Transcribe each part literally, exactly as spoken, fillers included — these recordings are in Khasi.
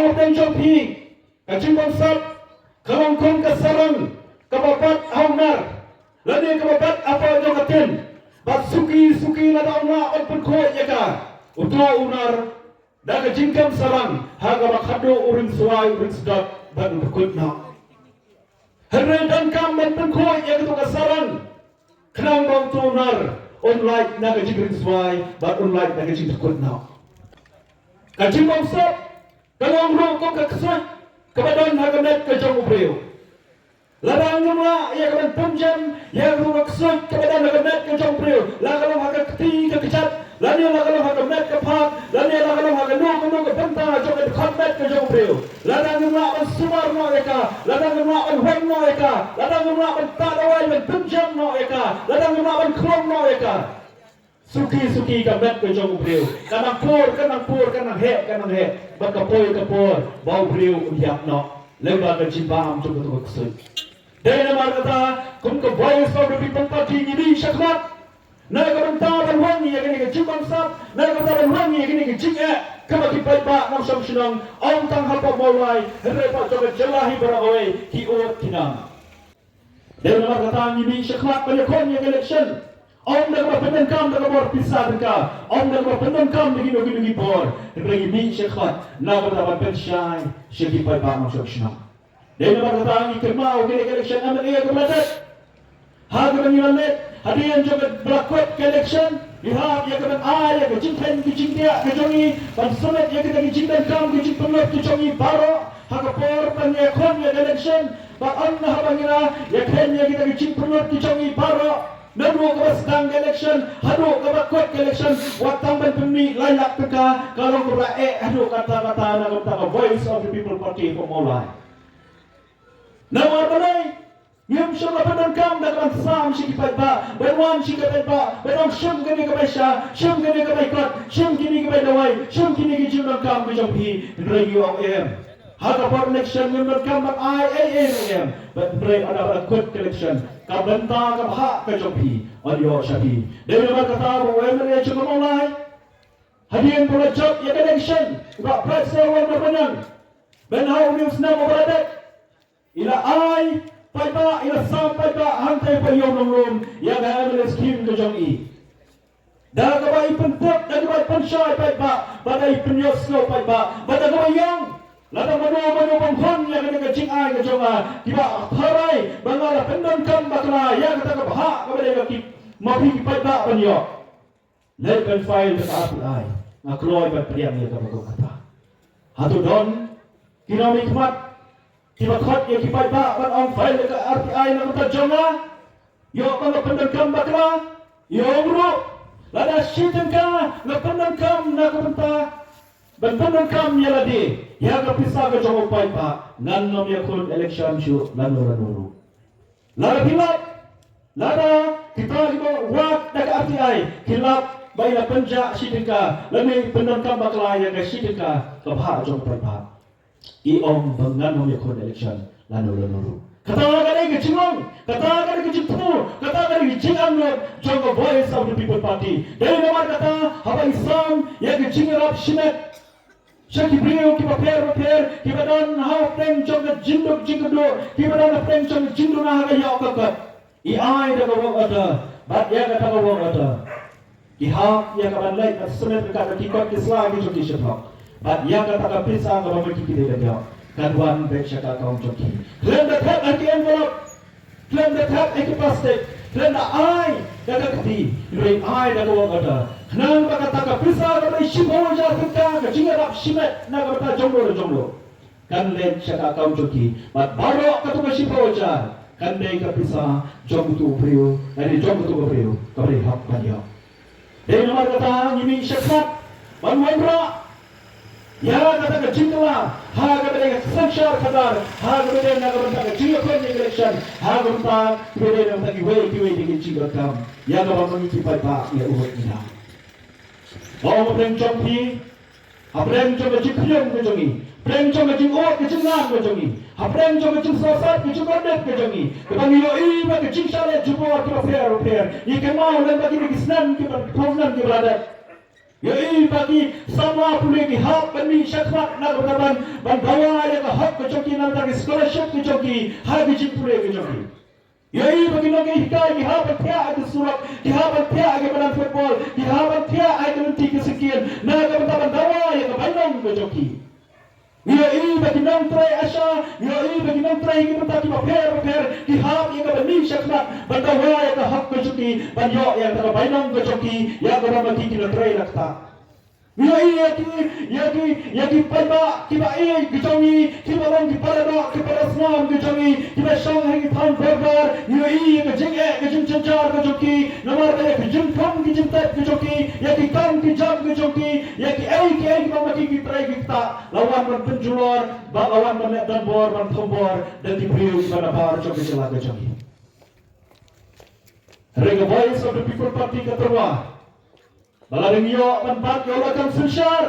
Pdeng jong phi, ka jingbamsap ka long kum ka sarang kaba bat ha u nar, lane kaba bat hapoh jong ka tin. Bad suki suki lada u lah ban pynkhuid ïa ka, uto u nar da ka jingkam sarang ha kaba khadduh u ringswai u ringsdot ban u pynkhuid noh. Hynrei donkam ban pynkhuid ïa kato ka sarang khnang ba uto u nar un lait na ka jingringswai bad un lait na ka jingpynkhuid noh. Ka jingbamsap ka long ruh kum ka ksuid kaba don ha ka met ka jong u briew. Lada ngim lah ïa ka ban pynjem ïa ka ruh ka ksuid kaba don ha ka met ka jong u briew, la ka long ha ka kti ka kjat, lane la ka long ha ka met ka phad, lane la ka long ha kano kano ka bynta jong ka dkhot met ka jong u briew, lada ngim lah ban sumar noh ïa ka, lada ngim lah ban weng noh ïa ka, lada ngim lah ban tad dawai ban pynjem noh ïa ka, lada ngim lah ban khlong noh ïa ka, suki suki ka met ka jong u briew ka nang pur, ka nang pur, ka nang heh, ka nang heh, bad ka poi ka por ba u briew un ïap noh lyngba ka jingbam jong kato ka ksuid. Dei namar kata, kum ka Voice of the People Party ngi mih shakhmat na ka bynta ban wan ïa kane ka jingbamsap, na ka bynta ban wan ïa kane ka jingeh kaba ki paidbah nongshong shnong, ym tang hapoh Mawlai hynrei hapoh jong ka jylla hi baroh kawei ki ud ki nam. Dei namar kata ngi mih shakhmat ban ïakhun ïa ka election. Ym da kaba pyndonkam da ka bor pisa tyngka, ym da kaba pyndonkam da kino kino ki bor, hynrei ngi mih shakhmat na ka bynta ban pynshai sha ki paidbah nongshong shnong. Dei namar kata ngi kynmaw ïa ka election M L A kaba la dep. Ha kaba ngi la leit hadien jong kaba la kut ka election, ngi hap ïa ka ban ai ïa ka jingkheiñ ka jingtiah ka jong ngi ban submit ïa kita ki jingdonkam ki jingpynlut ki jong ngi baroh ha ka por ban ïakhun ïa ka election. Bad ym na haba ngi la ïakheiñ ïa kita ki jingpynlut ki jong ngi baroh, naduh kaba sdang ka election haduh kaba kut ka election, wat tang ban pynmih lai lak tyngka, ka long kaba la eh haduh katta katta na ka bynta ka Voice of the People Party for Mawlai. Namar balei? Ngim shym la pyndonkam da ka ban sam sha ki paidbah, ban wan sha ki paidbah, ban ong shim kane ka baisha, shim kane ka baikot, shim kine ki baidawai, shim kine ki jingdonkam ka jong phi. Hynrei ngi ong em, ha ka por election ngim donkam ban ai ei ei ruh em. Bad hynrei haba la kut ka election, ka bynta ka bhah ka jong phi yn ïoh sha phi. Dei namar kata ba u M L A jong ka Mawlai, hadien ba la jop ïa ka election, u Bah Brightstarwell Marbaniang, ban ha une u snem uba la dep, i la ai paidbah, i la sam paidbah hangtei pa ïew nonglum ïa ka M L A scheme ka jong i. Da kaba i pyntip, da kaba i pynshai paidbah, bad da i pynïohsngew paidbah, bad da kaba i ong, lada mano mano bym hun ïa kane ka jingai ka jong nga, kiba tharai ba nga la pyndonkam bakla ïa kata ka bhah kaba dei ka ki, ma phi ki paidbah ban ïoh. Leit ban file da ka R T I. Nga kloi ban pdiang ïa kaba kum kata. Hato don ki nongmihkhmat kiba khot ïa ki paidbah ban ong file da ka R T I na ka bynta jong nga? Ïoh ba nga pyndonkam bakla? Ïoh ruh. Lada shi tyngka nga pyndonkam na ka bynta ban pyndonkam ïa lade, ïa ka pisa ka jong u paidbah, ngan ym ïakhun election shuh lano lano ruh. Lada ki lap, lada kita kiba wad da ka R T I ki lap ba i la pynjah shi tyngka lane pyndonkam bakla ïa ka shi tyngka ka bhah jong u paidbah, i ong ba ngan ym ïakhun election lano lano ruh. Kata ka dei ka jinglong, kata ka dei ka jingthmu, kata ka dei ka jingangnud jong ka Voice of the People Party. Dei namar kata haba i sam ïa ka jingïarap shimet sha ki briew kiba pher bapher, kiba don hapdeng jong ka jingduk jingkyrduh, kiba don hapdeng jong ka jingduna ha ka ïoh ka kot, i ai da ka work order, bad ïa kata ka work order ki hap ïa ka ban leit ban submit ryngkat bad ki kot ki sla ki jong ki shathok, bad ïa kata ka pisa kaba ma ki ki dei ban ïoh kan wan beit sha ka account jong ki. Khlem da thep ha ki envelope, khlem da thep ha ki plastik, khlem da ai da ka kti, hynrei ai da ka work order, khnang ba kata ka pisa kaba dei shiphew hajar tyngka ka jingïarap shimet na ka bynta jong no jong no kan leit sha ka account jong ki, bad baroh kato ka shiphew hajar kan dei ka pisa jong uto u briew, lane jong kato ka briew kaba dei hok ban ïoh. Dei namar kata ngi mih shakhmat ban wanrah ïa kata ka jingkylla ha kaba dei ka synshar khadar, ha kaba dei na ka bynta ka jingïakhun ïa ka election, ha ka bynta kaba dei na ka bynta kiwei kiwei de ki jingdonkam ïa kaba ma ngi ki paidbah ngi la urlong ïa. Ba ong hapdeng jong phi, hapdeng jong ka jingkhñium ka jong ngi, hapdeng jong ka jingud ka jingnang ka jong ngi, hapdeng jong ka jingsngewsarong ka jingkordit ka jong ngi, kaba ngi ïohi ba ka jingshah leh jubor kiba pher bapher, ngi kynmaw lem bad kine ki snem kiba, phew snem kiba la dep. Ïohi ba ki samla pule ki hap ban mih shakhmat na ka bynta ban, ban dawa ïa ka hok ka jong ki na ka bynta ki scholarship ka jong ki ha ka jingpule ka jong ki. Ïohi ba ki nonghikai ki hap ban thiah ha ki surok, ki hap ban thiah ha ki madan football, ki hap ban thiah ha ki lynti ki syngkien na ka bynta ban dawa ïa ka bainong ka jong ki. Ngi ïohi ba ki nongtrei ASHA, ngi ïohi ba ki nongtrei ki bynta kiba pher bapher ki hap ïa ka ban mih shakhmat ban dawa ïa ka hok ka jong ki, ban ïoh ïa ka bainong ka jong ki, ïa kaba ma ki ki la trei la ktah. Ngi ïohi ïa ki, ïa ki, ïa ki paidbah kiba ïeit ki jong ngi, kiba long ki para doh ki para snam ki jong ngi, kiba shong ha ki thaiñ border. Ngi ïohi ïa ka jingeh ka jingjynjar ka jong ki, namar ba ïa ki jingthung ki jingtep ki jong ki, ïa ki kam ki jam ki jong ki, ïa kiei kiei kiba ma ki ki trei ki ktah, la wan ban pynjulor, ba la wan ban leh donbor ban thombor da ki briew kiba nabar jong ka jylla ka jong ngi. Hynrei ka Voice of the People Party ka tyrwa ba lada ngi ïoh ban bat ïa u Lakhang Synshar,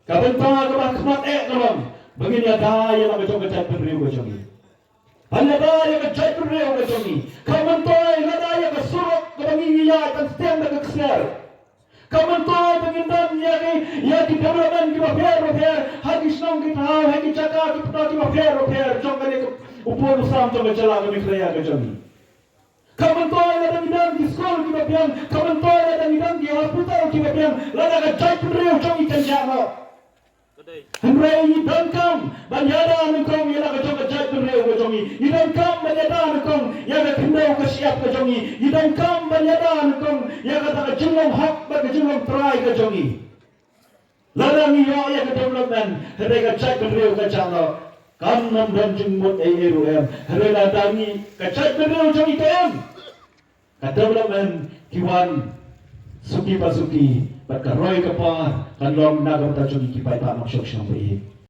ka bynta kaba khmat eh ka long ba ngin ïada ïa la ka jong ka jaitbynriew ka jong ngi. Ban ïada ïa ka jaitbynriew ka jong ngi, ka myntoi lada ïa ka surok kaba ngi ngi ïaid ban tieng da ka ksiar. Ka myntoi ba ngin don ïa ki, ïa ki development kiba pher bapher ha ki shnong ki thaw, ha ki jaka ki pynthor kiba pher bapher jong kane ka, u pud u sam jong ka jylla ka Meghalaya ka jong ngi. Ka myntoi lada ngi don ki skul kiba biang, ka myntoi lada ngi don ki hospital kiba biang, lada ka jaitbynriew jong ngi kan jah noh. Hynrei ngi donkam ban ïada nyngkong ïa la ka jong ka jaitbynriew ka jong ngi. Ngi donkam ban ïada nyngkong ïa ka khyndew ka shyiap ka jong ngi. Ngi donkam ban ïada nyngkong ïa kata ka jinglong hok bad ka jinglong trai ka jong ngi. Lada ngi ïoh ïa ka development, hynrei ka jaitbynriew ka jah noh, kan ym don jingmut ei ei ruh em. Hynrei lada ngi, ka jaitbynriew jong ngi ka im, ka development ki wan suki pa suki, bad ka roi ka par kan long na ka bynta jong ngi ki paidbah nongshong shnong ba ïeit.